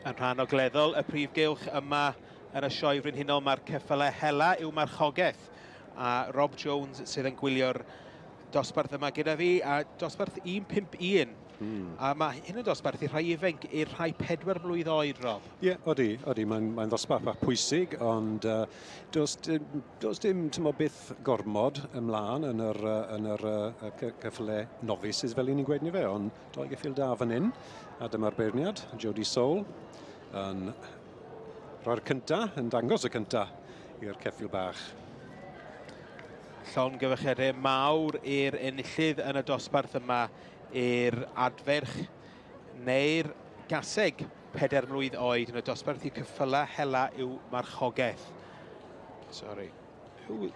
Yn rhan ogleddol y prif gylch yma yn y sioe frenhinol mae'r ceffylau hela yw marchogaeth a Rob Jones sydd yn gwylio'r dosbarth yma gyda fi a dosbarth 151. A mae hyn yn dosbarth i'r rhai ifanc, i'r rhai 4 mlwydd oed, Rob. Ie, yeah, odi, odi, mae'n mae ddosbarth bach pwysig, ond does, does dim tymo, byth gormod ymlaen yn yr, yn yr ceffylau novices fel i ni'n gweud ni fe, ond Doi geffyl da fan hyn, a dyma'r beirniad, Jodie Soul, yn rhoi'r cynta, yn dangos y cynta i'r ceffyl bach. Llongyfarchiadau mawr i'r enillydd yn y dosbarth yma i'r adferch neu'r gaseg pedair mlwydd oed yn y dosbarth i cyffyla hela i'w marchogaeth. Sorry. Who...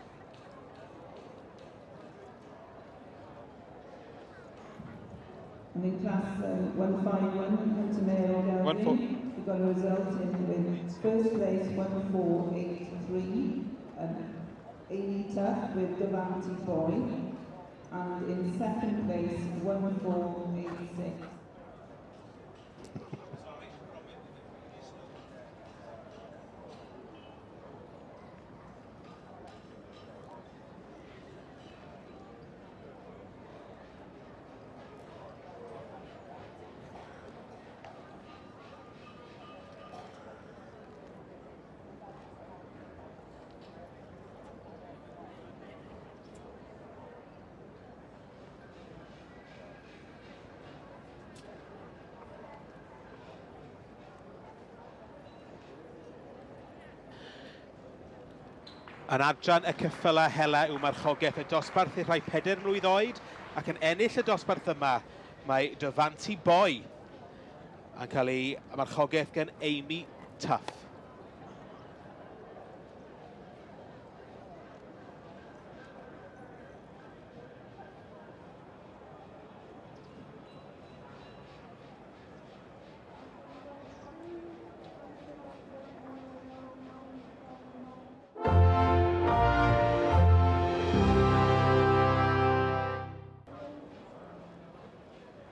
And in class 151, Hunter Mayor Gelding, we got a result in with first place 1483, Amy Tuff with Davanti Boy, and in second place 1486. Yn adran y ceffylau hela yw marchogaeth y dosbarth i'r rhai pedair mlwydd oed ac yn ennill y dosbarth yma mae Davanti Boy yn cael ei marchogaeth gan Amy Tuff.